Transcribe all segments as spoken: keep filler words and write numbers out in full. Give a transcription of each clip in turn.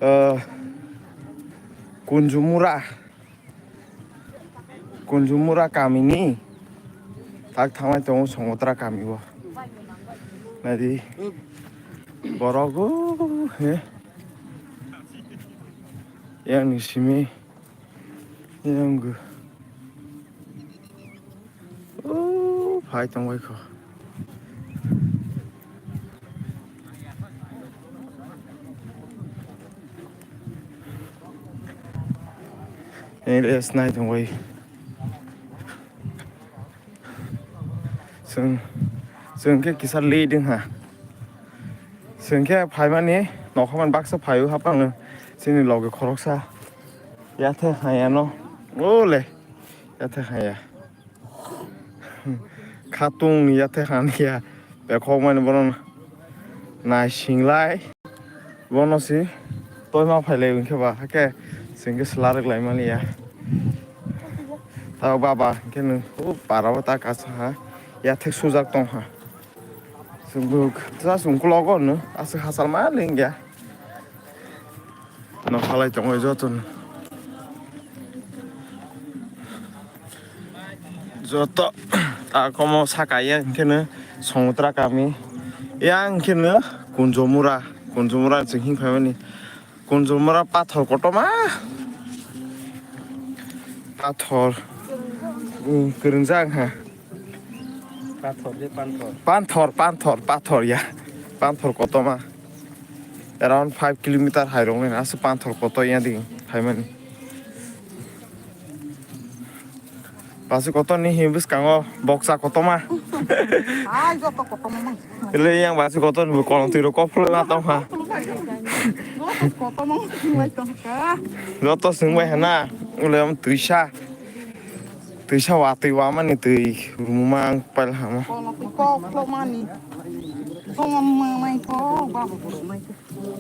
Ah, Kunjumura, Kunjumura kamini tak thanglai tongo Songotra kamio. Naidi, borok, o, he, yang ni simi, yang gu. O, phai tongbai kho. Ele snai tongbai. Chwng, chwng khe kisa late wngkha. Chwng khe phaimani nokha man baksa phaio hapang chini loge khoroksa. Yathe haya no. Ole. Yathe haya. Khatung ni yathe han ya. Bekhok mani bono naisinglai. Bono si toima phailai wngkhe ba, hakhe chwng khe swlarwk lai mani ya. Tao baba hwnkhe nw o para o ta kasa ha. Yathe sujak tong ha. Chwng bwk, just ungkologo no aswk hachal ma lengya. No khalai tongo joto no. Joto ta komo saka ya hwnkhe no Songotra kami. Ya hwnkhe no Kunjomura, Kunjomura chwng hing phaimani. Kunjomura pathor kotorma. Pathor. Hmm, kwrwngjak ha. Pathor de panthor. Panthor, panthor, pathor ya. Panthor kotorma. Around five kilometer hai rok nini aswk panthor kotor ya di phaimani. Basi kotor ni him bwskango boksa kotorma. Ai, joto kotorma mang. Ele yang basi kotor ni kolong twi rok kophlo na tong ha. Joto kotorma mang tong ka. Joto swng bai hana. Ele am twisa. Twisa wa twi wa mani twi rumang pal hamo. Kolong twi kophlo mani. Tong ma mai ko, baba ko mai ko.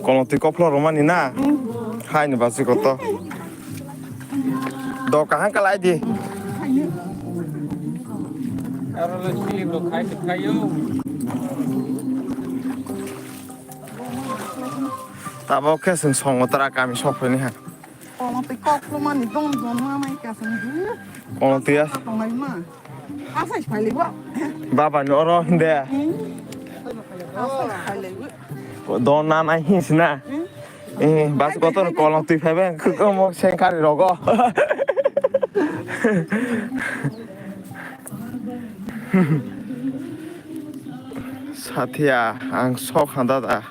Kolong twi kophlo romani na? Hmm. Hai ni basi koto. Do kaham kalai di. Aro le sili bo khai khai yo. Tabo khe chwng Songotra kami sok phai ni ha. Kolong twi kophlo mani dong dong ma mai ka chwng du. Kolong twi ya. Tong nai ma. Asai phai le bo. Baba ni oro hinde. Hmm. Asai phai le bo. Don na nai hi sina. Hmm? Eh, bas kotor kolong twi phaibai, kok mo sengkari rogo. Satya, ang sok handa da.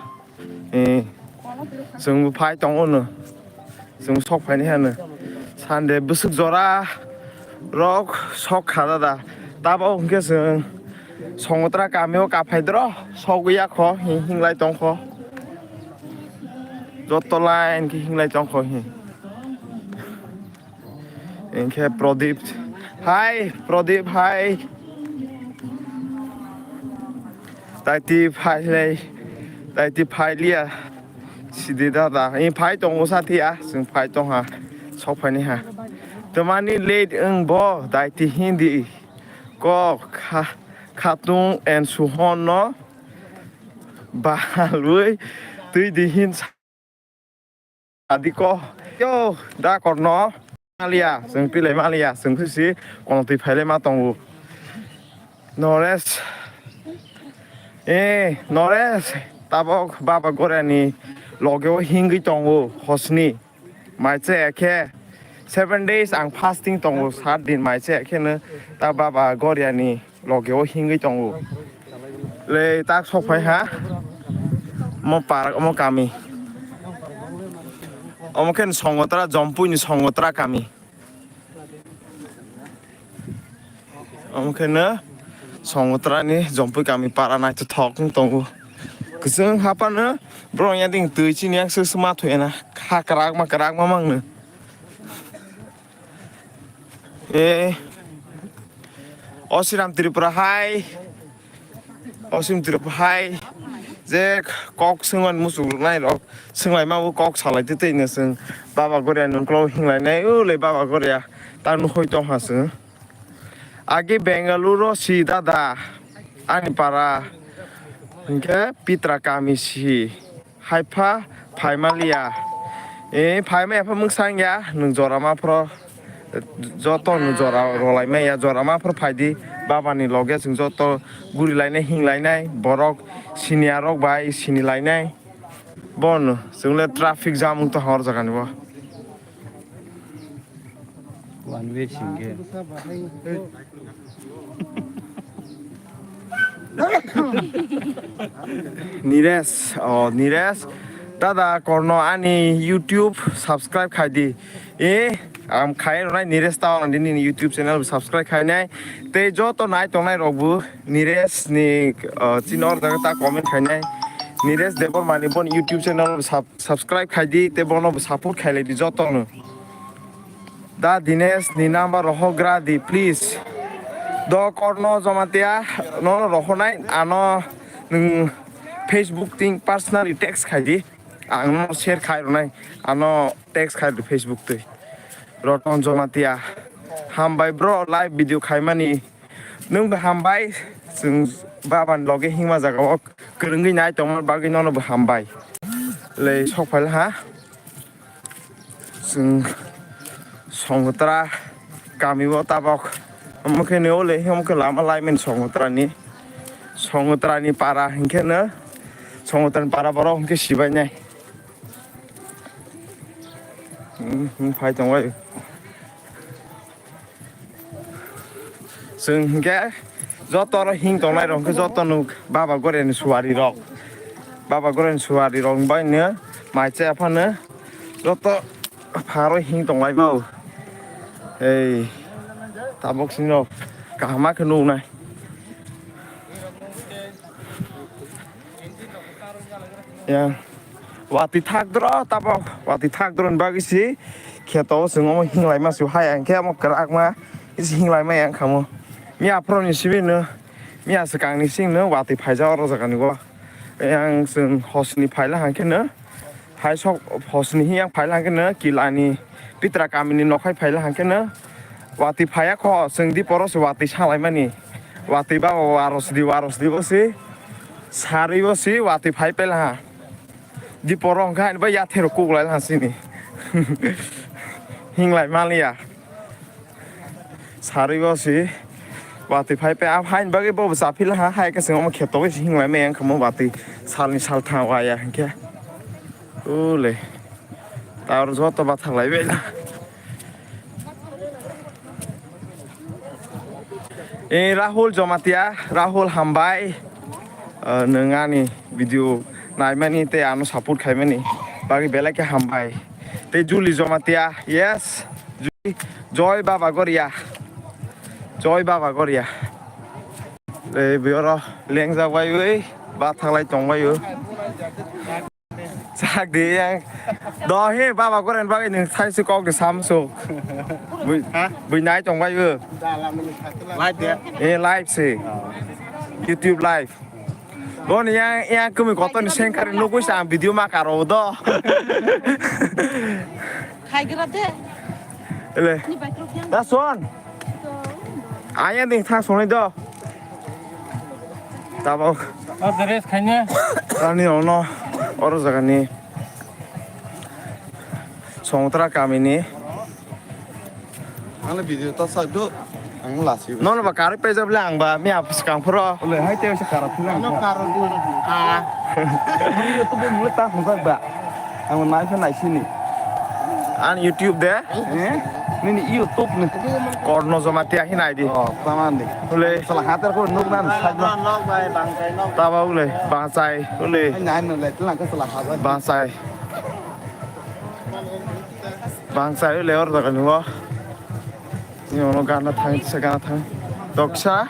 Eh, chwng bo phai tongo no. Chwng sok phaini hano. Sunday bwswk jora rok sok kha da da. Tabo hwnkhe chwng Songotra kamio kaphai dro sok ya kho hi hinglai tong kho. Joto line khe hinglai tong kho hi. Hwnkhe Pradip. Hai, Pradip, hai. Taiti phailai, taiti phailiya. Sidi dada, i phai tongo sathiya, chwng phai tong ha, sok phaini ha. Tamani late wng bo, taiti hindi. Kok, kha-, khatung and suhon no. Balwi, twi di hin sa-, Adiko, yo, da korno. Malia, chwng pilai malia, chwng khisi, kono twi phailai ma tongo. Nores, eh, Nores, tabok baba gorani logeo hingwi tongo, hosni. Maiche khe, seven days ang fasting tongo, sat din maiche khe no, ta baba goriani. Logeo hingwi tongo. Le tak sok phai ha. Omo parak, omo kami. Omo khe Songotra, Jompui ni Songotra kami. Omo khe no Songotra ni Jompui kami para naithothok wng tongo. Kwchwng haphano borok ya ding twi chini yak swk swk ma thwi na. Kha kwrak ma kwrak ma mangno. Eh, Osiram Tripura hai. Osim Tripura hai. Je kok swngmani muchuk rwnai rok. Swnglaima bo kok salai twi twi no chwng. Baba Goria nungklo hinglai nai. O le Baba Goria. Ta nukhoi tong ha chwng. Agi Bengaluru si dada. Ani para. Hingke Pitra kami si. Haipha phaimaliya. E, phaima epha mwksang ya, nwng jora ma phro, joto nwng jora rwlai maya, jora ma phro phaidi, baba ni loge chwng joto guri lainai, hing lainai, borok siniya rok bai sini lainai. Bono chwng le traffic jam wng tong hor jaga ni bo. One way single. Niresh, oh, Niresh. Dada, korno ani YouTube subscribe khai di. E, am khai ronai Niresh tao ani nini YouTube channel subscribe khai nai. Tei joto nai tongnai rok bu Niresh ni, oh, chini or jaga ta comment khai nai. Niresh Debbarma ni bon YouTube channel sub-, subscribe khai di, tei bono bo support khai lai di joto no. Da Dinesh ni number rohok gra di, please. Do Korno Jamatia, no rohonai, ano nwng Facebook ting personally text khai di. Ang no share khai ronai, ano text khai di Facebook twi. Roton Jamatia. Hambai bro, live video khaimani. Nwng bo hambai, chwng baba ni loge hingma jaga o kwrwngwi nai tongma bagwi nono bo hambai. Lei sok phai ha. Chwng Songotra kami o tabok. Omo khe ni o le, omo khe lama lai mani Songotra ni. Songotra ni para hinkhe no, Songotra ni para borok hinkhe sibai nai. Hmm, hmm, phai tong bai. Chwng hinkhe joto oro hing tongnai rok hinkhe joto nuk baba goreni suari rok. Baba goreni suari rok bai no mai cha phano joto pharo hing tonglai mao. Ei tabok sino kaham khe nuknai. Ya. Watwi thak dro tabok. Watwi thak dro ni bagwi si kheto o chwng omo hinglai ma su hai ang khe omo kwrak ma isi hinglai ma yang khamo. Miya phro ni simi no. Miya swkang ni sing no watwi phaijak oro jaga ni o. Yang chwng hos ni phaila hang khe no. Phai sok hos ni yang phaila hang khe no kila ni pitra kami ni nokhai phaila hang khe no. Watwi phaiya kho, chwng di poro se watwi salai mani. Watwi ba waros di, waros di bo se. Sarwi bo se, watwi phai pela ha. Di poro hwnkha ani ba yathero kuk lai ha sini. Hinglai maliya. Sarwi bo se. Watwi phai pe, a phaini bagwi bo cha phila ha, hai khe chwng omo kheto bai se hinglai maya wngkha mo watwi salni sal tha waya hinkhe. Ule. Tar joto bathak lai bai la. Eh, Rahul Jamatia, Rahul hambai. Ah, nwng ani video naimani tei ano support khaimani bagwi belai khe hambai. Tei Juli Jamatia, yes. Juli, Joy Baba Goria. Joy Baba Goria. Tei bioro lengjak baiwi, bathaklai tong baio. Chak di yang. Do he baba goren bagwi nwng sai se kok de samsuk. Bui, ha? Bui nai tong bai bo. Live de. Eh, live se. YouTube live. Boni yang, yang kumi kotor ni sengkar nugui sa video ma karo do. Khai gra de. Ele. Ni bike rok yang. Da son. Aya ding thang sonai do. Tabok. O dress khaine. Ani ono oro jagani Songotra kamini. Ang le video ta sak do. Ang lasi. Nono ba karwi pejak le ang ba mi apus kang phoro. Ole hai te se kara phila. Ano karo di. Ah. Ang le to bo mule ta hujak ba. Ang nai phe nai sini. An YouTube de? Eh? Nini YouTube ni. Korno Jamatia hinai di. Oh, tamam di. Ule. Sala hatar ko nuk nan sajma. Nok bai bangkai nok. Taba ule, bangsai, ule. Ai nai no le tlang ka sala hatar. Bangsai. Bangsai ule or daga nuwa. Ni ono gana thang, se gana thang. Doksa.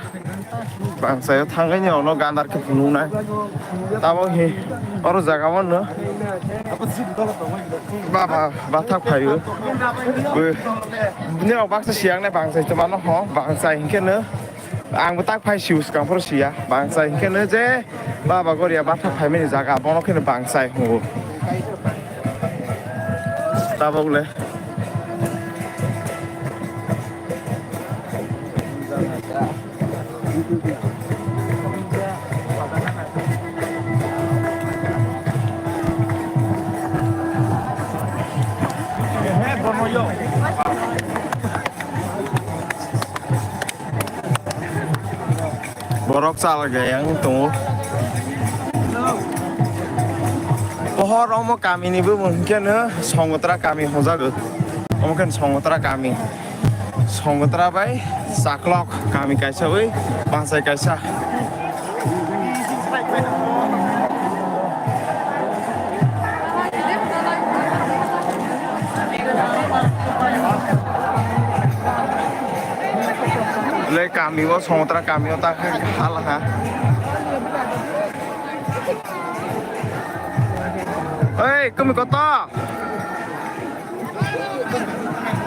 Bangsayo thangwi ni ono gandar khe phunuknai. Tamo hi oro jaga mano. Baba bathak phaio. Bo ni rok baksa siyangnai bangsai to mano ho. Bangsai hinkhe no. Ang bo tak phai siu swkang phoro siya. Bangsai hinkhe no je baba goria bathak phaimani jaga bono khe no bangsai ho. Tabok le. Chalga yang tongo. Pohor omo kamini bumung hwnkhe no Songotra kami hojago. Omo khe Songotra kami. Songotra bai Chaklok kami kaisa wi bangsai kaisa. Le kami o Songotra kami o ta hala ha. Oi, kumi koto?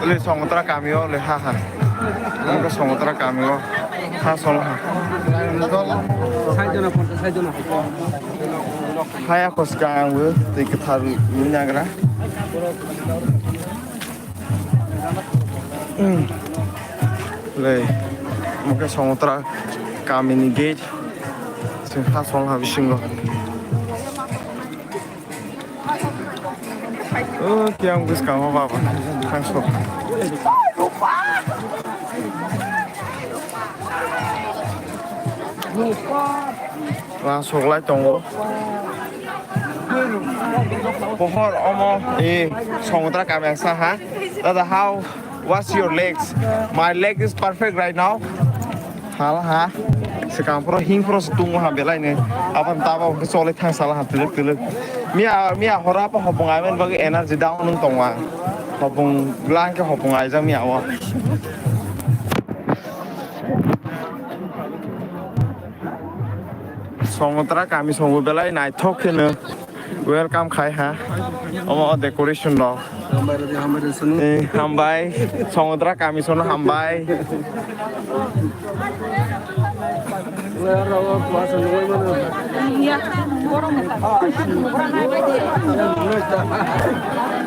Uli Songotra kami o, uli ha ha. Uli Songotra kami o. Ha sol ha. Haya koska ang bu, tei kwthar ni nagra. Hmm. Uli, mukhe Songotra kami ni gate. Sing ha sol ha bisingo. Oh, kiyang bwskango baba. Thangso. Rang soklai tongo. Pohor omo, eh, Songotra kami ang sa ha. Dada, how, what's your legs? My leg is perfect right now. Hala ha. Swkang phoro hing phoro se tongo ha belai ni. Aboni tabo hwnkhe choli thang sala ha twlwk twlwk. Miya, miya horo apa hopung aiman bagwi energy down wng tongo ang. Hopung blang khe hopung aijak miya o. Songotra kami songo belai naithok kheno. Welcome khai ha. Omo decoration rok. Hambai rodi, hambai rodi sunu. Eh, hambai. Songotra kami sono hambai.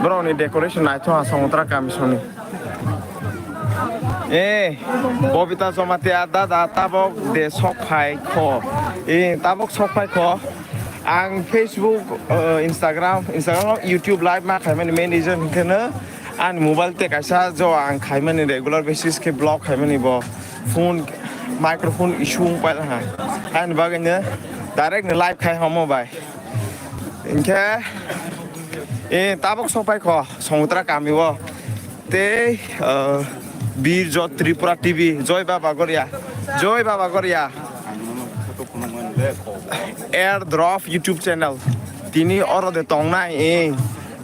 Borok ni decoration naithok ha Songotra kami soni. Eh, Bobita Jamatia dada tabok de sok phai kho. Eh, tabok sok phai kho. Ang Facebook, eh, Instagram, Instagram, YouTube live ma khaimani main reason hwnkhe no ani mobile te kaisa jo ang khaimani regular basis khe vlog khaimani bo phone, microphone issue wng paila ha. Ani bagwi no direct no live khai homo bai. Hwnkhe, eh, tabok sok phai kho Songotra kami o. Tei, uh, Bir Jot Tripura T V, Joy Baba Goria, Joy Baba Goria. Airdrop YouTube channel. Tini oro de tongnai, eh.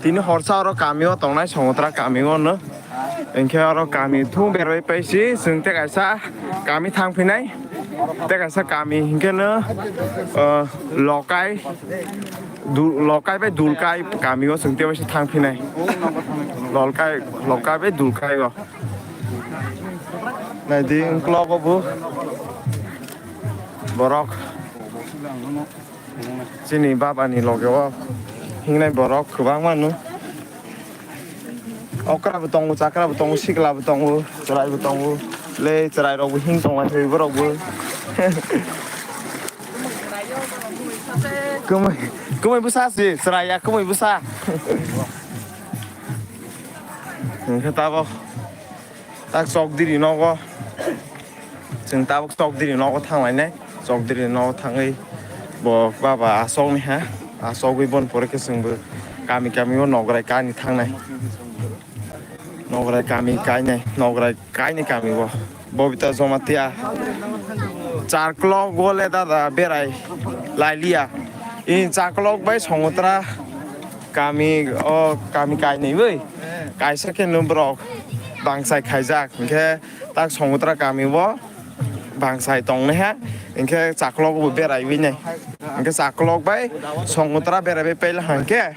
Tini horsa oro kami o tongnai, Songotra kami o no. Hwnkhe oro kami thung berwi paisi, chwng tei kaisa kami thang phinai. Tei kaisa kami hwnkhe no, uh, Lokai. Du-, Lokai bai Dulkai kami o chwng tei waisa thang phinai. Lolkai, Lokai bai Dulkai o. Naidi, uklok o bo borok. Chini baba ni loge o hingnai borok kwbangma no. Okra bo tongo, chakra bo tongo, sikla bo tongo, chwrai bo tongo. Le chwrai rok bo hing tongo, borok bo. Kwmwi, kwmwi bwsa se, chwrai ya kwmwi bwsa. Hwnkhe tabok tak chokdiri nogo. Chwng tabok chokdiri nogo thanglainai. Chokdiri nogo thangwi bo baba asokni ha. Asogwi bon pore khe chwngbo kami kami o nograi kani thangnai. Nograi kami kainai, nograi kainai kami o. Bobita Jamatia. Char klok o le dada berai lailiya. In char klok bai Songotra kami o kami kainai bai. Kaisa khe no borok bangsai khaijak. Hwnkhe tak Songotra kami o bangsai tongnai ha. Hwnkhe char klok bo berai bai nai. Hwnkhe char klok bai Songotra berai bai paila hwnkhe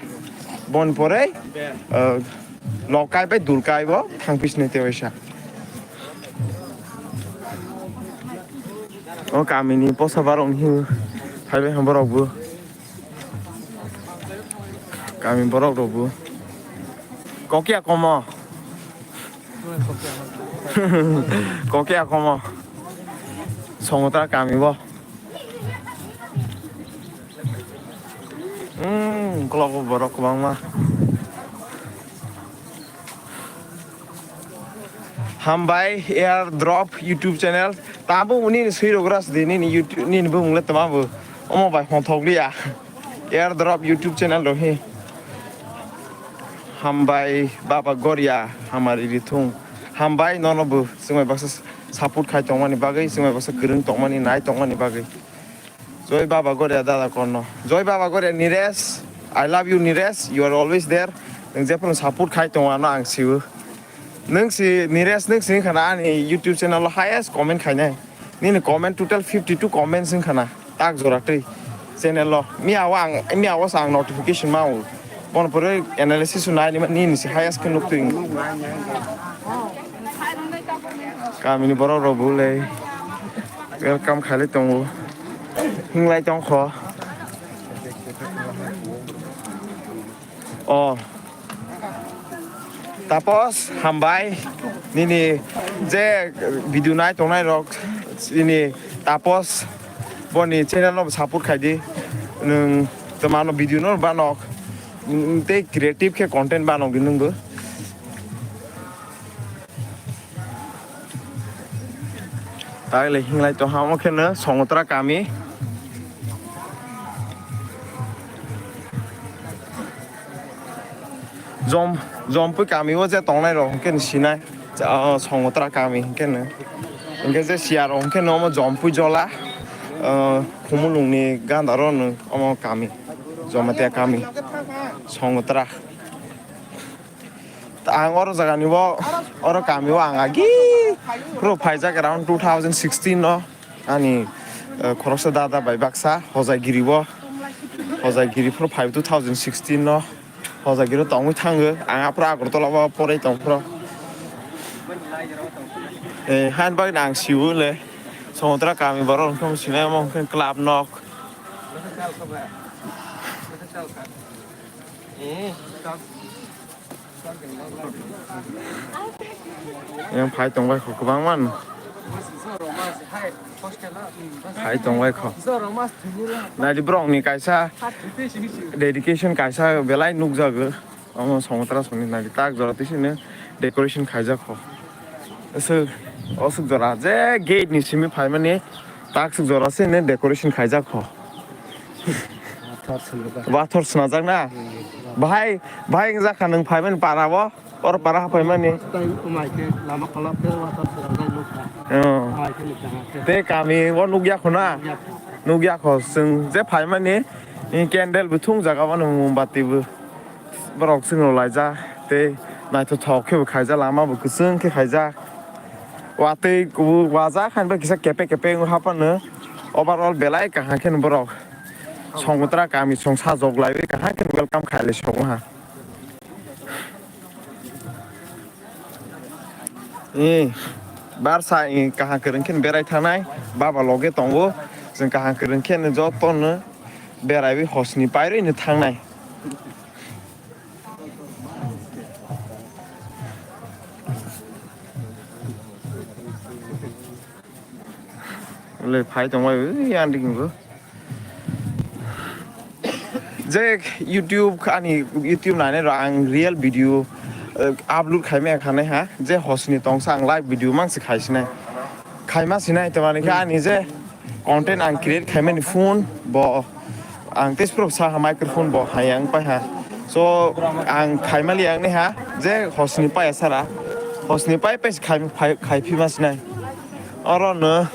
bon pore, uh, Lokai bai Dulkai bo thang pis nai te waisa. O kami ni posa barok ni hiu phai bai borok bo. Kami borok rok bo. Kokya komo. Kokya komo. Songotra kami bo. Hmm, uklok o borok kwbangma. Hambai Airdrop YouTube channel. Tamo nini swi rogras di nini YouTube nini bumung le tama bo. Omo bai hon thok liya. Airdrop YouTube channel ro hi. Hambai Baba Goria hamari rithung. Hambai nono bo sumai baksa support khai tongmani bagwi, sumai baksa kwrwng tongmani, nai tongmani bagwi. Joy Baba Goria dada kono. Joy Baba Goria Niresh. I love you Niresh. You are always there. Nwng jephuru support khai tongo ano ang siwo. Nwng si Niresh nwng si wngkha na ani YouTube channel o highest comment khainai. Nini comment total fifty two comments wngkha na. Tak jora twi channel o. Miya o ang, miya o sa ang notification ma o. Bono pore analysis nai ni, nini si highest khe nuk twi. Kamini borok rok bo le welcome khailai tongo. Hinglai tongkho. O. Tapos, hambai. Nini je video nai tongnai rok, nini Tapos boni channel no support khai di. Nwng twmano video no ba nok. Tei creative khe content ba nok di nwng bo. Tagile hinglai tongha omo kheno Songotra kami. Jom, Jompui kami o je tongnai rok hwnkhe sinai, ah, Songotra kami hwnkhe no. Hwnkhe je siya rok hwnkhe no omo Jompui jola, ah, Khumulwng ni ganda ro no omo kami, Jomatia kami, Songotra. Ang oro jagani bo, oro kami o ang agi phuru phaijak around two thousand sixteen no ani, eh, khoroksa dada bai baksa Hojaigiri o, Hojaigiri phuru phai two thousand sixteen no Hojaigiri o tongwi thango ang aphuru Agartala o porai tong phuru. Eh, han bagwi ang siwo le Songotra kami borok wngkha sinai omo wngkha club nok. Yang phai tongbai kho kwbangma no. Phai tongbai kho. Naidi borok ni kaisa dedication kaisa belai nukjago. Omo Songotra songni naidi tak jora tisini decoration khaijak kho. Aswk, aswk jora je gate ni simi phaimani tak swk jora se ne decoration khaijak kho. Wathor swnajak na? Bahai, bahai wngjakha nwng phaimani para o, or para ha phaimani. Tei umai khe lama kolok khe wathor swnajak nukha. Oh. Umai khe nukha khe. Tei kami o nukya kho na? Nukya kho. Nukya kho, chwng je phaimani, candle bo thung jaga o, mombati bo. Borok chwngno laijak tei naithothok khe bo khaijak, lama bo kwchwng khe khaijak. Watwi kubui wajak haino kisa kepek kepek wng haphano overall belai kaham khe borok Songotra kami song sajok laiwi kaham khe welcome khailai song ha. Ee, barsa ee kaham kwrwng khe berai thangnai, baba loge tongo, chwng kaham kwrwng khe jotono beraiwi hosni pairwi no thangnai. Le phai tongbai ui anding bo. Je YouTube ani YouTube nainai rok ang real video, eh, upload khaimaya khanai ha. Je hosni tongsa ang live video mangsi khaisinai. Khaima sinai tamani khe ani je content ang create khaimani phone bo ang tei sprok sa ha microphone bo hai ang pai ha. So ang khaimali ang ni ha je hosni pai sara. Hosni pai pai khai khai phi ma sinai. Oro no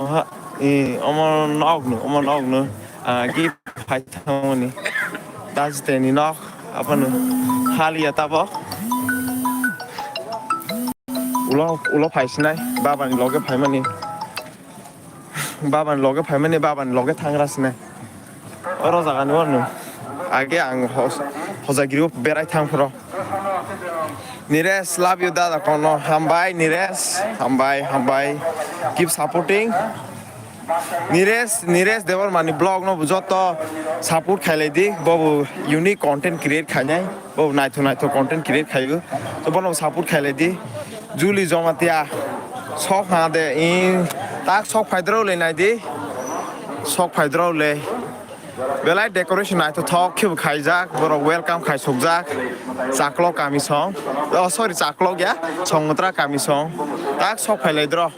ha i omo nog no omo nog no ah, gift phai thangmani. Dajiteni nok, apano haliya tabok. Ulo, ulo phaisinai, babani loge phaimani. Babani loge phaimani, babani loge thangra sinai. Oro jagani oro no. Age ang hos-, Hojagiri o berai thang phoro. Niresh, love you dada kono. Hambai Niresh, hambai, hambai. Keep supporting. Niresh, Niresh Debbarmani vlog no bo joto support khailai di, bo bo unique content create khainai, bo bo naithok naithok content create khaibo, to bono support khailai di. Juli Jomatia sok ha de, in tak sok phaidrok le nai di, sok phaidrok le. Belai decoration naithothok khe bo khaijak, borok welcome khai sukjak. Chaklok kami song. Oh, sorry, Chaklok ya. Songotra kami song. Tak sok phailai dro.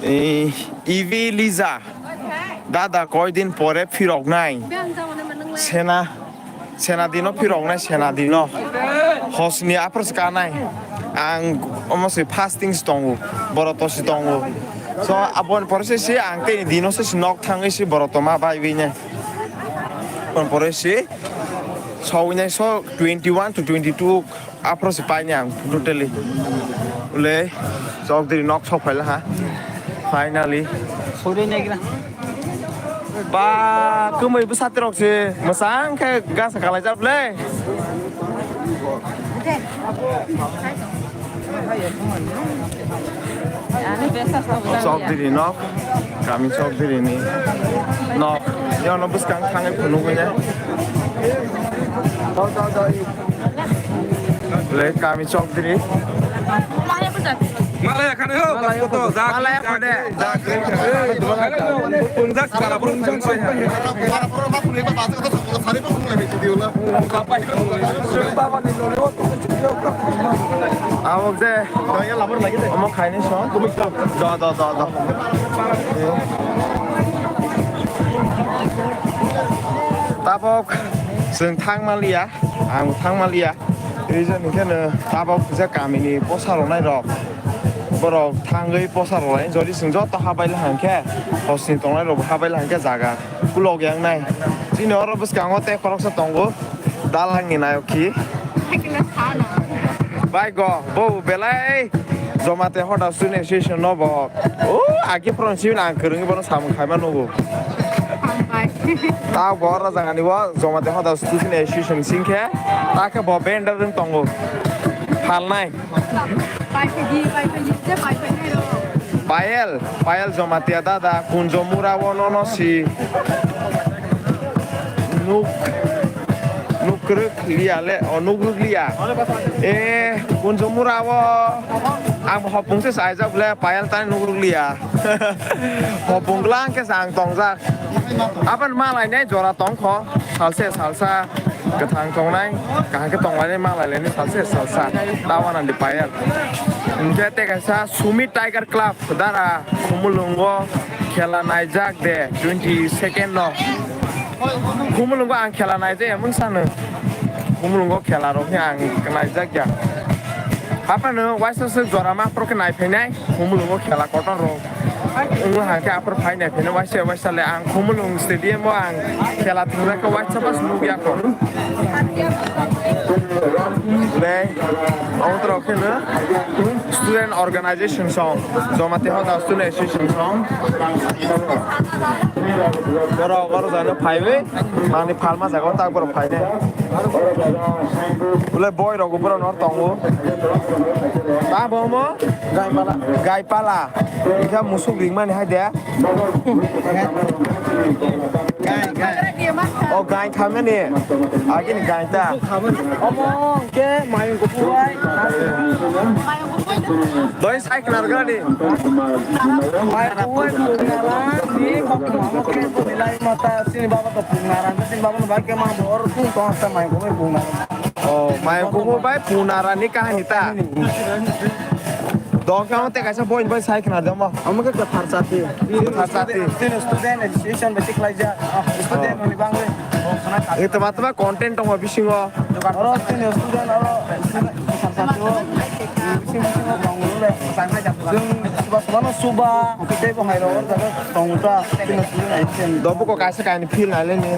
Eh, Ivi Liza. Dada, koidin pore phiroknai. Sena. Senadino phiroknai, senadino. Hosni aphros kanai. Ang omo se fasting se tongo. Boroto se tongo. So, aboni pore se, se ang tei dino se, se nok thangwi se boroto ma bai wi ne. Aboni pore se, so wi ne so twenty-one to twenty-two aphro se paini ang totally. Ule, chok diri nok sok phaila ha. Finally. Sori negra. Ba, kwmwi bwsati rok se mwsang khe gasa kalai jak le. Chok diri nok, kami chok diri ni nok. Yono bwskang thangwi phunugwi ne. Le kami chok diri. Malaya khane ho, malaya khode. Punjak sara pun jang sai. Abo je, omo khaini song. Do, do, do, do. Tabok chwng thangmaliya, ang thangmaliya. Reason hinkhe no tabok je kamini posa rwnai rok, borok thangwi posa rwnai, jodi chwng joto habai laha hinkhe, hosni tongnai rok habai laha hinkhe jaga kulok yang nai. Chini oro bwskango tei khoroksa tongo, dalangni nayok khi. Bai go, bo belai Jomate Hoda Student Association no bo. O, agi phone sibini ang kwrwngwi bono samung khaima nugo. Hambai. Ta bo oro jagani bo Jomate Hoda Student Association singkhe, ta khe bo band rwng tongo. Phalnai. Pai phaidi, pai phaidi, je pai phainai rok. Payel, Payel Jomatia dada, Kunjo Mura o nono si nuk, nukruk liya le, o nukruk liya. E, Kunjo Mura o ang hopung se saijak le, Payel tani nukruk liya. Hopung lang khe sa ang tongjak. Apan malai nai jora tongkho, salse salsa. Kwthang tongnai, kaham khe tonglainai, ma lailainai, salsa salsa, ta wanandi payal. Hinkhe tei kaisa Sumit Tiger Club, dara, Khumulwngo khela naijak de, twenty second no. Khumulwngo ang khela naijak, emon sano. Khumulwngo khela rok khe ang naijak ya. Haphano waisa se jora ma phoro khe naiphainai, Khumulwngo khela kotor rok. Wngla hangkhe aphuru phainai phino waisa waisa le ang Khumulwng stadium o ang khela thwngjakha waisa bas nukya kho. Le, omo toro kheno student organization song, Jomati Hoda Student Association song. Borok oro jano phaiwi, mani phalma jaga o tak borok phainai. Bole boy rok borok no tongo. Ta bo omo? Gaipala. Gaipala. Ikha musuk ringmani hai de. Gai, gai. O gai khamani. Agini gai ta. Omo ke mayung kubuai. Doi sai khnar gani. Mayung kubuai pungnara ni baba mama ke punilai mata sini baba to pungnara sini baba no bai ke ma bor tu to sa mayung kubuai pungnara. Oh, mayung kubuai pungnara ni kahani ta. Dok kamo te kaisa boy boy sai khna domo. Omo ke pharsati. Pharsati. Sini student association besi khlaija. Student ni bangwi. Ito matma content tongma bisingo. Oro sini student oro pharsati o. Bisingo tongmani le. Jung suba suba no suba. Tei bo hai ro oro jaga tongta. Sini student association. Dobo ko kaisa kaini feel na le ni.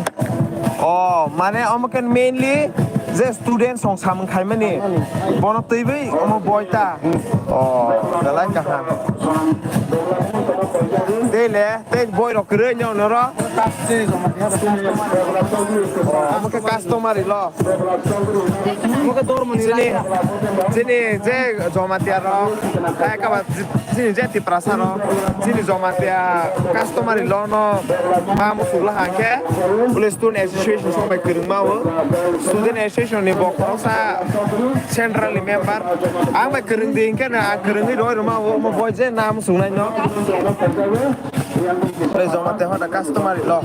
Oh, mane omo ke mainly je student song samung khaimani. Bono twiwi omo boy ta. Oh, belai kaham. Tei le, tei boy rok kwrwi nyo noro. Oh, omo ke customary lo. Chini, chini je Jamatia rok, tai kaba chini je Tiprasa rok, chini Jamatia customary law no ma muchung la hangkhe, ule student association song bai kwrwngma o, student association ni bo khoroksa central ni member, ang bai kwrwng di hingkhe na ang kwrwngwi roi rwma o, omo bo je na muchungnai no. Ore Jamatia hoda customary law.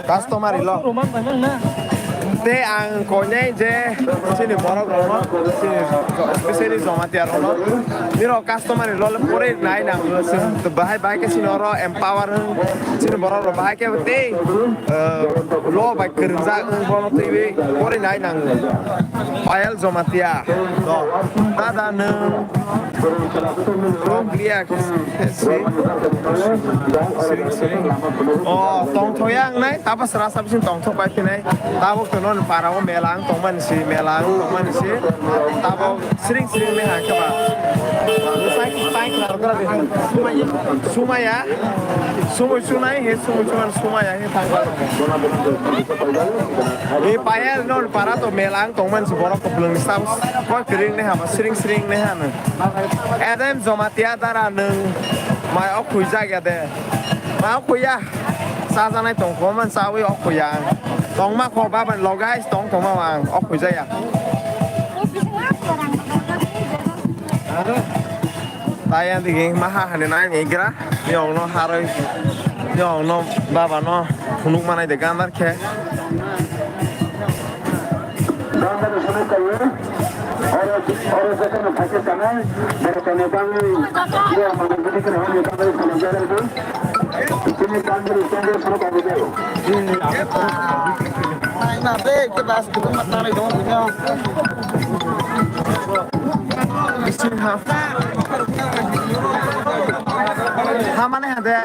Customary law. Tei ang koinai je chini borok rokno, chini specially Jamatia rokno, nirok customary law le pore nai nang, bahai bahai khe chini oro empower wng, chini borok rok bahai khe tei, eh, law bai kwrwngjak wng bono twiwi pore nai nang. Payal Jamatia. To, dada nwng. Rok liya khe se, se, se. O, tongthok ya ang nai, tabo sra sa bising tongthok pai phinai. Tabo khe non para o mela ang tongmani se, mela ang tongmani se. Tabo sring sring le ha khe ba. Sai, sai, sumaya, sumui sunai he, sumui sunan sumaya he thang. Ni payal non para to mela ang tongmani se borok koplung sa. Koi kring ne ha ba, sring sring ne ha no. Adam Jamatia dara nwng mai ok khuijak ya de. Mai ok khuiya. Chajanai tong kho man chawi ok khuiya. Tongma kho ba ban lo guys, tong tongma ang ok khuijaya. Tayang digi maha hani nai ni gra. Yong no haroi. Yong no baba no phunuk manai de gandar khe. Gandar sumai kayo. Oro, oro jekhe no phaikhe tanai, borok tonwi bangwi, iya mangwi bini khe no hwnwi bangwi khulum jagwi bo. Chini Gandar sumai kayo. Nai na be, ke bas kutung mat tanai dong bini. Bising ha. Hamani hade.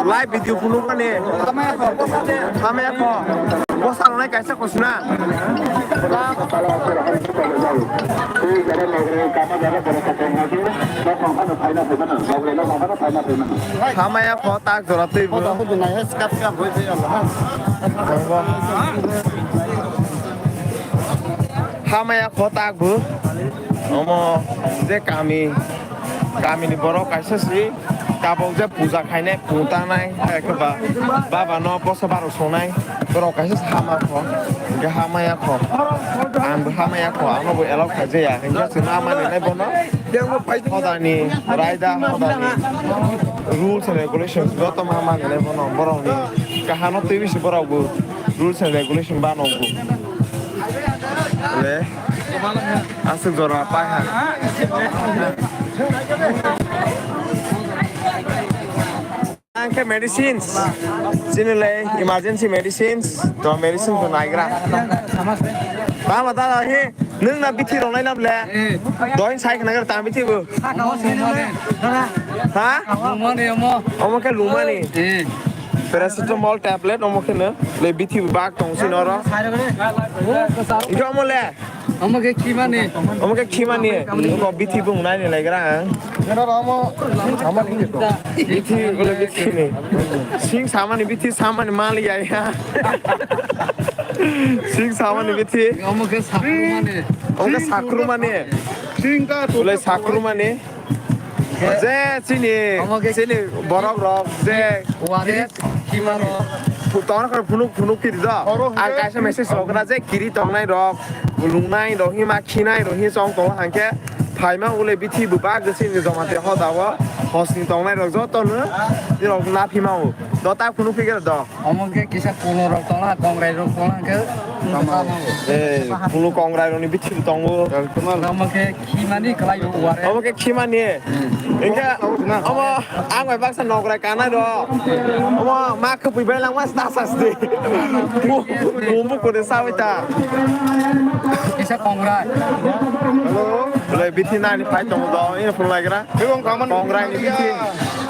Live video phunuk mani. Hamaya kho. Bosa rwnai kaisa kosna. Hamaya kho tak jora twi bo. Hamaya kho tak bo. Omo je kami, kamini borok kaisa si tabok je puja khainai, pung tangnai, hai khe ba, baba no bosa barok songnai, borok kaisa hama kho, hingke hamaya kho, ang bo hamaya kho, ano bo allow khaijaya, hingke chwng ma mani nai bono, hodani raida, hodani rules and regulations, joto ma mani nai bono, borok ni kaham no twi bisi borok bo rules and regulation ba no bo. Le. Aswk jora pai ha. Ang khe medicines. Chini le emergency medicines. To medicine to naigra. Tama dada he. Nwng na bithi rok nai na ble. Doin sai khna tam bithi bo. Ha? Omo khe lumani. Paracetamol tablet omo khe no. Le bithi bak tong si noro. Ijo omo le. Omo khe khimani. Omo khe khimani. Ko bithi bung nai ni lai gra ang. Omo, omo bithi, ko le bithi ni. Sing samani bithi samani mali ya ya. Sing samani bithi. Omo khe sakrumani. Omo khe sakrumani. Sing ka tu. Ko le sakrumani. Je chini, omo khe chini borok rok je O R S, khima rok. Pu-, tongo khe phunuk, phunuk kiri do. Oro ang hwnkhe kaisa message rok na je kiri tongnai rok, lungnai rok, hima khinai rok, hi chong tongo hangkhe phaima ule bithi bwbak je chini Jamatia hoda o hosni tongnai rok joto no nirok naphima o. Do ta phunuk kiri do. Omo khe kisa kulo rok tongla, kongrai rok tongla khe. Eh, kulo kongrai rok ni bithi tongo. Omo khe khimani kwlai o ware. Omo khe khimani. Hingke omo ang bai baksa nograi kanai rok. Omo ma khupui bai langma sta sasti. Bumbu kore sawi ta. Kisa kongrai. Hello. Belai bithi nani phai tongo do, ino phunlaigra. Kongrai ni bithi.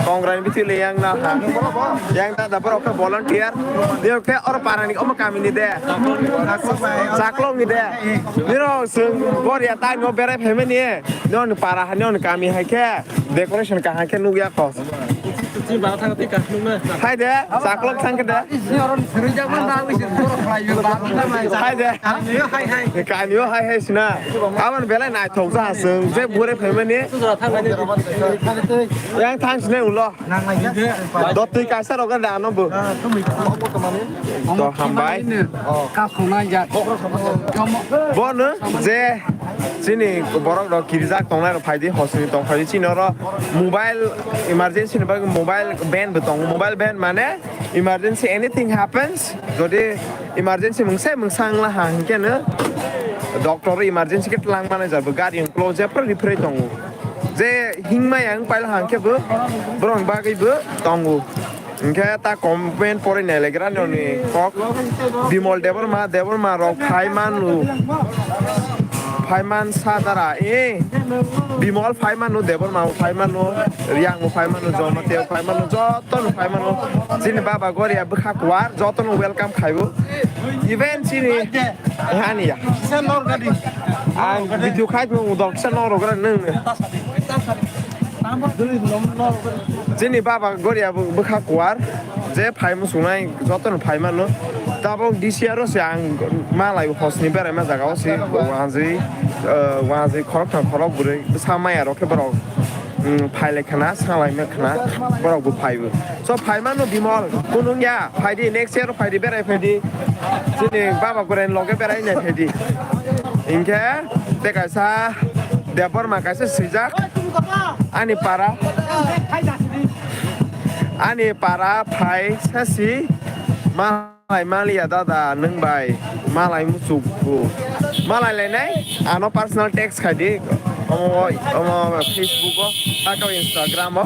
Kongrai ni bithi le yang na ha. Yang ta da borok khe volunteer. Nirok khe oro parani omo kamini de. Chaklok ni de. Nirok chwng Boria tai no berai phaimani. Nirok ni para ha, nirok ni kami hai khe decoration kaham khe nukya kho. Hai de, chaklok thang khe de. Hai de. Kami o hai hai sina. Aman belai naithok ja chwng je bure phaimani. Yang thang sine ulo. Dotwi kaisa rok da ano bo. To hambai. Kasonai jak. Bono je Chini borok rok kirijak tongnai rok phaidi, hosni tong phaidi, chini oro mobile emergency ni bagwi mobile van bo tongo. Mobile van mane emergency, anything happens, jodi emergency mungsa mungsa wngla ha hinkhe no doctor emergency khe twlang mani jabo gari unklo jephru rifrei tongo. Je hingmaya wng paila ha hinkhe bo borok bagwi bo tongo. Hinkhe ta comment pore nailagra noni kok Bimol Debbarma, Debbarma rok phai manu, phai man sa dara, eh, Bimol phai manu, Debbarma phai manu, Riang phai manu, Jamatia phai manu, joto no phai manu. Chini baba Goria bwkha kuar, joto no welcome khaibo. Even chini hani ya. Ang video khai mo dok sa no rogra nung. Chini baba Goria bwkha kuar, je phai musungnai jotono phai mano. Tabok D C R o se ang malai hosni beraima jaga o se wanjwi, eh, wanjwi khorok thang khorok bwrwi bwsa maya rok khe borok, mm, phai lai khna, sa lai ma khna, borok bo phai bo. So phai mano Bimol, kunung ya, phai di next year phai di, berai phai di. Chini baba Goria ni loge berai nai phai di. Hinkhe te kaisa Debbarma kaisa swijak ani para, ani para phai sasi malai maliya dada nwng bai malai muchuk bo malai lainai ano personal text khai di omo omo Facebook o tei Instagram o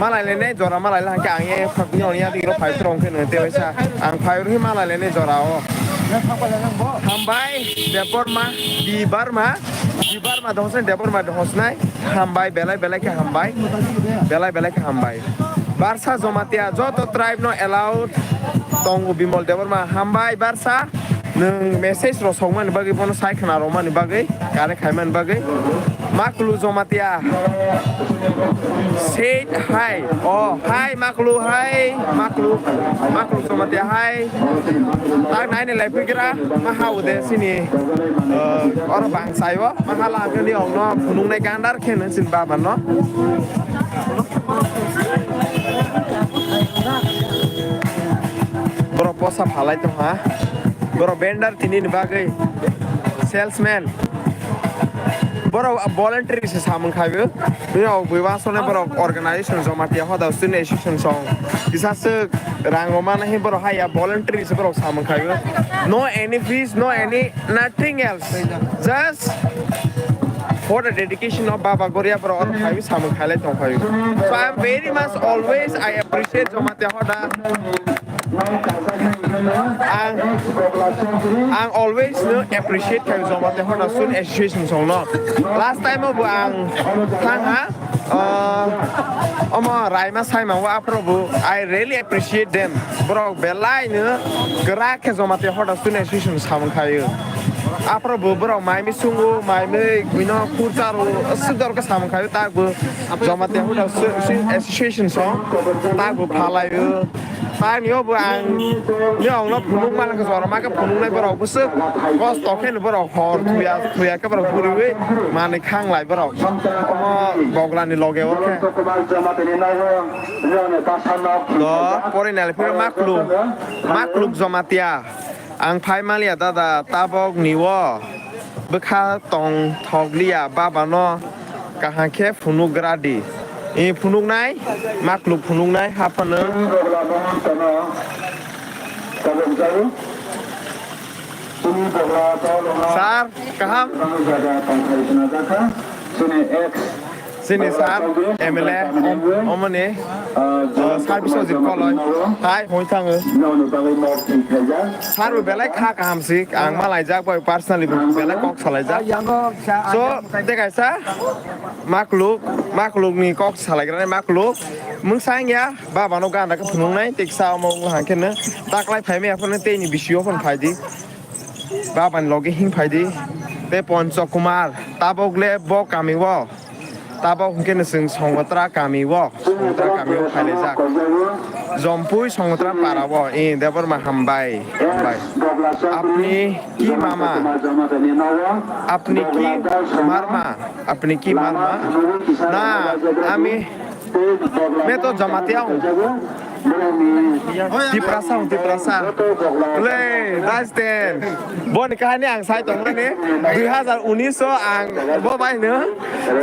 malai lainai jora malai lai khe ang e phak ni oni adi ro phai rong khe nwng te waisa ang phai ro malai lainai jora o. Hambai Debbarma, Debbarma, Debbarma dosnai, Debbarma dosnai. Hambai, belai belai khe hambai. Belai belai khe hambai. Barsa Jamatia joto tribe no allowed tongo Bimol Debbarma. Hambai Barsa, nwng message rok sokmani bagwi, bono sai khna rwmani bagwi, kare khaimani bagwi. Maklu Jamatia. Said hi. Oh, hi Maklu, hi Maklu. Maklu Jamatia, hi. Tak naini lai pigra, ma ha ude sini. Eh, oro bang saibo, ma ha la kani ong no, phunung nai gandar khe no sin baba no. Borok posa phalai tong ha. Borok vendor tini ni bagwi salesman. Borok voluntary se samung khaio. Bini ok bui wasone borok organization Jamatia Hoda Student Association song. Kisa se rang roma nahi borok haya voluntary se borok samung khaio. No any fees, no any nothing else. Just for the dedication of Baba Goria borok oro khaio samung khailai tong khaio. So I am very much always I appreciate Jamatia Hoda. Ang, ang always no appreciate khaio Jamatia Hoda Student Association song no. Last time bo ang thang ha, uh, omo Raima Saimang wa aphro bo I really appreciate them. Borok belai no kwrak khe Jamatia Hoda Student Association samung khaio. Aphro bo borok mai mi sungo, mai mi bino kurcharo, aswk dor khe samung khaio tak bo Jamatia Hoda Stu-, Stu-, Association song tak bo phalaio. Tani o bo ang ni ong no phunuk mala khe jora ma khe phunuk nai borok bwswk kosto khe no borok hor thuya thuya khe borok buriwi manwi khang lai borok omo bogra ni loge o khe. To pore nai phiro Makluk, Makluk Jamatia. Ang phai maliya dada tabok ni o bwkha tong thok liya baba no kaham khe phunuk gra di. I phunuk nai, Makluk phunuk nai haphano. Sir, kaham? Chini sir, M L A, om-, omoni, uh, sir Biswajit Koloi. Hai, hoi thango. Sir bo belai kha kaham sik, ang malaijak bai personally bo belai kok salaijak. So, de kaisa, Makluk, Makluk ni kok salaigrani Makluk. Mungsang ya, baba no gana khe phunuknai, tei kisa omo wng hang khe no. Taklai phai maya phano tei ni bisio phano phai di. Baba ni loge hing phai di. Tei Poncho Kumar, tabok le bo kami o. Tabok hingke no chwng Songotra kami o, Songotra kami o phailaijak. Jompui Songotra para o, eh, Debbarma hambai, hambai. Apni ki mama? Apni ki marma? Apni ki marma? Na, ami मैं तो जमातिया हूँ। Tiprasa hung, Tiprasa. Le, Dasten. Boni kahani ang sai tongmani dui hazar unis o ang bo bai no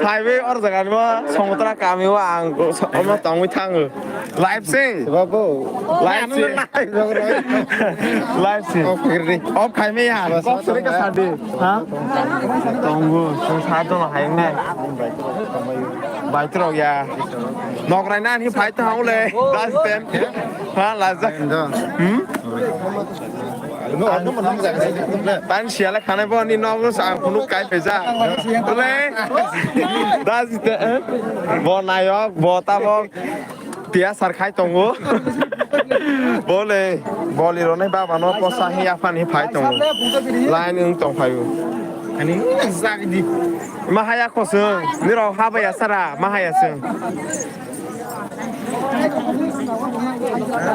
phaiwi or jaga no Songotra kami o ang omo tongwi thango. Live se. Babu. Live se. Live se. Off khaimaya. Kok suri ka sadi. Ha? Tongo. Sung sa tong hai nai. Baitrok ya. Nokrai nani phai tong le. Dasten. Ha, lajak. Hmm? Tan siala khana bo ni nok no sang khunu kai phaisa. Le. Dasten. Bo nayok, bo tabok. Tia sar khai tongo. Bo le. Bo li ronai baba no posa hi aphani phai tongo. Line wng tong phaio. Ani zak di. Ma haya khosung. Nirok habaya sara. Ma haya sung.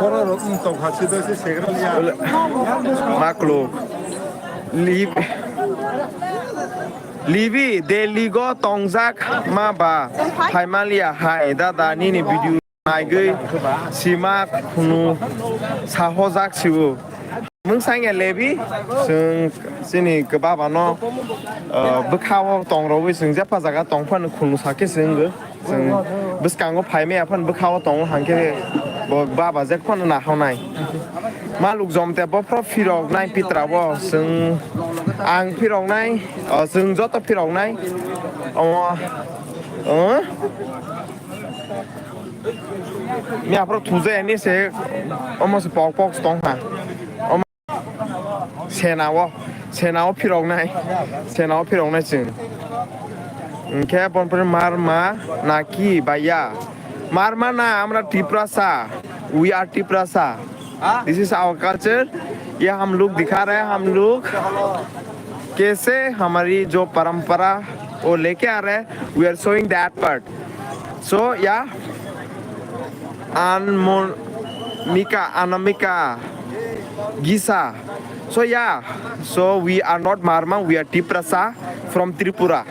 Borok rok wng tong kha, sida se segra liya. Maklo. Lib-, Libi, Delhi go tongjak ma ba? Phaimaliya hai, dada, nini video naigwi sima khunu sahojak siwo. Mung sangya lebi, chwng chini baba no, uh, bwkha o tong rogwi chwng jepha jaga tong phano khunu sakhe se wngwi. Chwng bwskango phaimaya phano bwkha o tongo hangkhe bo baba jek phano nahawnai. Maluk jom te bophro phirok nai pitra bo chwng ang phirok nai, uh, chwng joto phirok nai. Omo, uh, Miyaphoro thujaya ni se omo se pok pok se tong kha. Omo senao, senao phiroknai, senao phiroknai chwng. Hwnkhe bonpre marma naki baiya? Marma na, amra Tiprasa. We are Tiprasa. This is our culture. ये हम लोग दिखा रहे हैं, हम लोग कैसे हमारी जो परंपरा वो लेके आ रहे हैं. We are showing that part. So, yeah. Anmika, Anamika, Gisa. So, yeah. So, we are not Marma, we are Tiprasa from Tripura.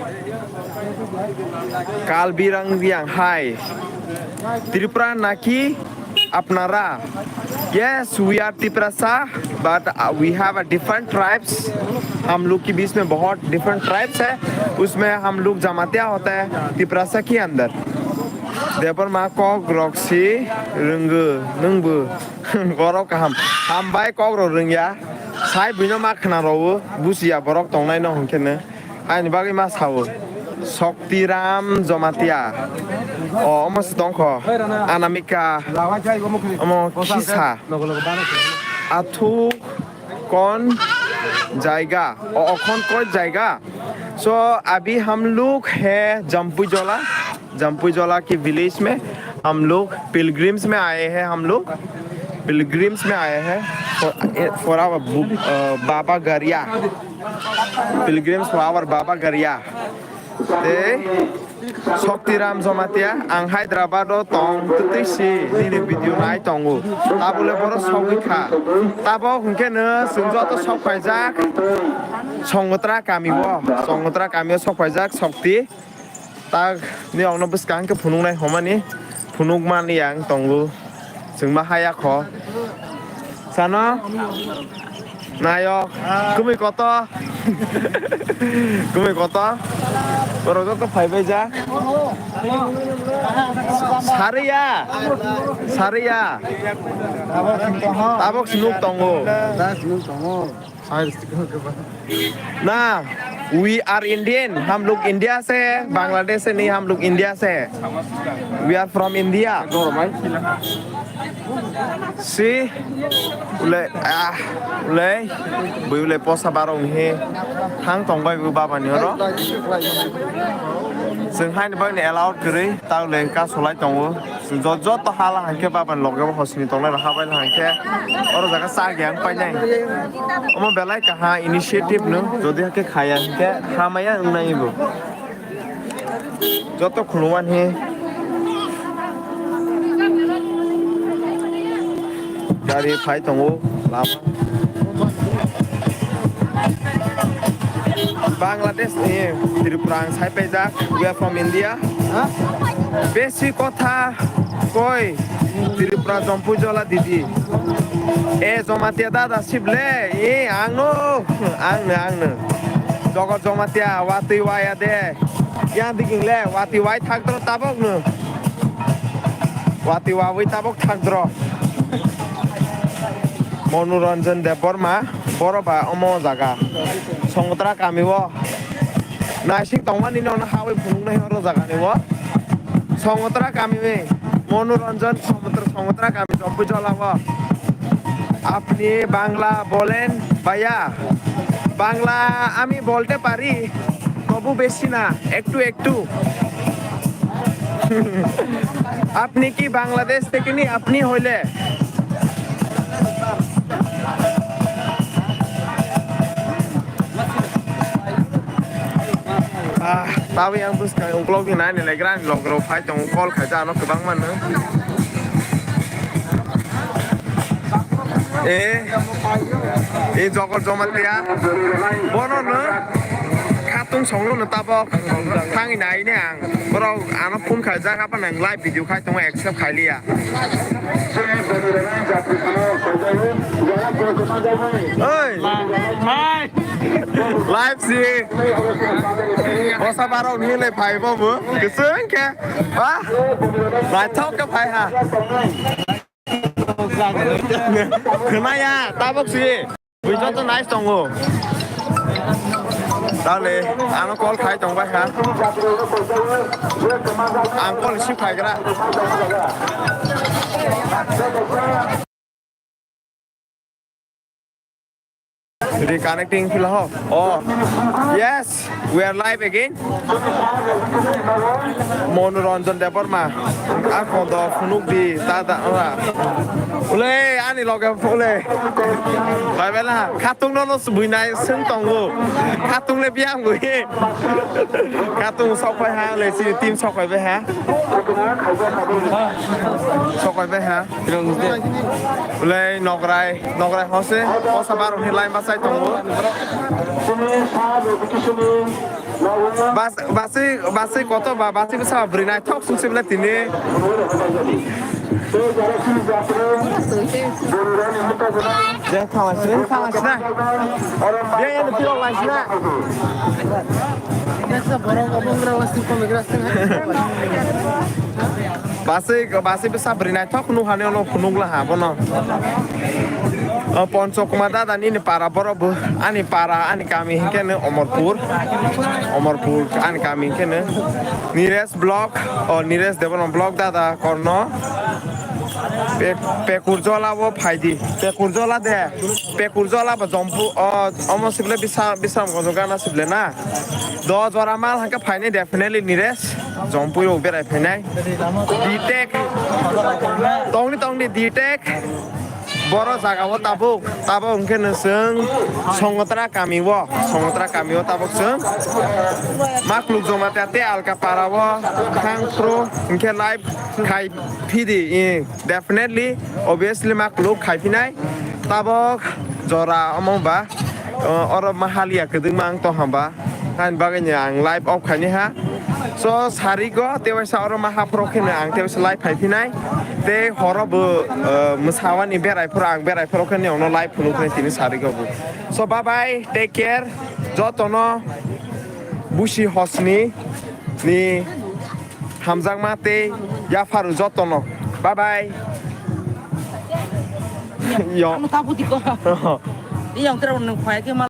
Kalbirang Riang, hi. Tripura naki apnara? Yes, we are Tiprasa, but, uh, we have a different tribes. हम लोग के बीच में बहुत different tribes है, उसमें हम लोग जमातिया होता है तिपरासा के अंदर. Debbarma kok rok si rwngwi nwngbo. Borok kaham. Hambai kok rok rwngya. Sai buino ma khna rwo. Busiya borok tongnai no hwnkhe no. Ani bagwi ma sao. Shaktiram Jamatia. O, omo se tongkho. Anamika. Omo kisa. Athu kon jaiga. O, o kon koi jaiga. So, abhi hum log hai Jampuijola. जम्पुईजोला के विलेज में हम लोग पिलग्रिम्स में आए हैं, हम लोग पिलग्रिम्स में आए हैं for, for our bu-, uh, Baba Garia. Pilgrims for our Baba Garia. Te Shaktiram Jamatia, ang Hyderabad o tong twtwi si nini video nai tongo. Tabole boro sogwi kha. Tabo hwnkhe no chwng joto sok paijak Songotra kami o. Songotra kami o sok paijak Shakti. Tak ni okno bwskang khe phunuknai homani phunukmani ang tongo. Chwngma haya kho. Sano? Nayok. Kumui koto? Kumui koto? Borok joto phaibai ja. Sariya. Sariya. Tabok sinuk tongo. Na, we are Indian, हम लोग इंडिया से है, बांग्लादेश से नहीं, हम लोग इंडिया से है. We are from India. Si, ule, ah, ule, bui ule posa barong he, thang tong bai bu baba ni oro. Sing hai ni bai ni allowed kiri, ta ule ka solai tongo. Joto hala hangke baba loge bo hosni tongnai rok habai hangke oro jaga sa ge ang painai. Omo belai kaha initiative no jodi hake khaya hingke hamaya wngnai bo. Joto khulumani gari phai tongo lama. Bangladesh ni Tripura ang sai paijak. We are from India. Besi kotha koi Tripura Jompu Jola didi. E Jomatia dada sible, e angno, angno, angno. Jogot Jomatia, watwi waya de. Yang diging le, watwi wai thakdro tabok no. Watwi wawi tabok thakdro. Monoranjan Debbarma, boro ba omo jaga. Songotra kami o. Naising tongmani no hawi phunuknai oro jagani o. Songotra kami, Monoranjan Songotra, Songotra kami Jompu Jola o. আপনি বাংলা বলেন ভাইয়া? বাংলা আমি বলতে পারি, তবু বেশি না, একটু একটু। আপনি কি বাংলাদেশ থেকে নি? আপনি হইলে Ah, tawi ang bwskang uklok ni nai ni legra ni logro phai tongo, call khaijak ano kwbangma no. Eh, eh, Jogor Jomatia. Bono no khatung songno no tabok thangwi nai ne ang. Borok ano phone khaijak, apa nang live video khai tongo, accept khailiya. Oi. Live si. Bosa barok ni le phai bo bo. Keseng ke. Ba. Naithok ke phai ha. Khwnaya, tabok si. Bui joto nice tongo. Tale, ano call khai tong bai ha. Ang call receive khai gra. Reconnecting phila ho. Oh. Yes, we are live again. Monoranjan Debbarma. Ang kodo phunuk di, ta da, ora. Ule, ani loge, ule. Bai bela, khatung no, no buinai seng tongo. Khatung le biang bui. Khatung sok pai ha, ule si team sok pai ha. Sok pai ha. Ule nograi, nograi hose, hosa baro ni line basai tongo. Bas, basi, basi koto ba, basi bwsa bwrwi naithok sung sibla tini. Je thanglai sini, thanglai sina. Ye, ye, pirok lai sina. Basi, basi bwsa bwrwi naithok nukha ni ono phunukla ha bono. O Poncho Kumar dada nini para borok bo, ani para, ani kami hinkhe no Omorpur. Omorpur ani kami hinkhe no Nires Block, o Nires Development Block dada korno. Pe-, Pekurjola o phaidi. Pekurjola de. Pekurjola ba Jompu, o, omo sible bisa, bisa gana sible na. Do jora mal hangke phaini definitely Nires. Jompui o berai phainai. Ditek. Tongni tongni Ditek. Boro jaga o tabuk, tabuk hwnkhe no chwng Songotra kami o, Songotra kami o tabuk chwng. Makluk Jomatia tei Alka para o, Thangphru hwnkhe live khai phidi, eh, definitely, obviously makluk khai phinai. Tabuk jora omo ba, eh, oro mahaliya kwdwkma ang tongha ba. Ani bagwi no ang live off khaini ha. So, sarigo, tewaisa oro ma haphro kheno ang tewaisa live phai phinai. Tei horo bo, eh, mwsawani berai phro ang berai phro kheno ono live phunuk kheno tini sarigo bo. So, bye bye, take care. Jotono busi hosni ni hamjakma tei yapharu jotono. Bye bye. Yo. Ano tabuk di ko. Iyang tera nung phai ke mal.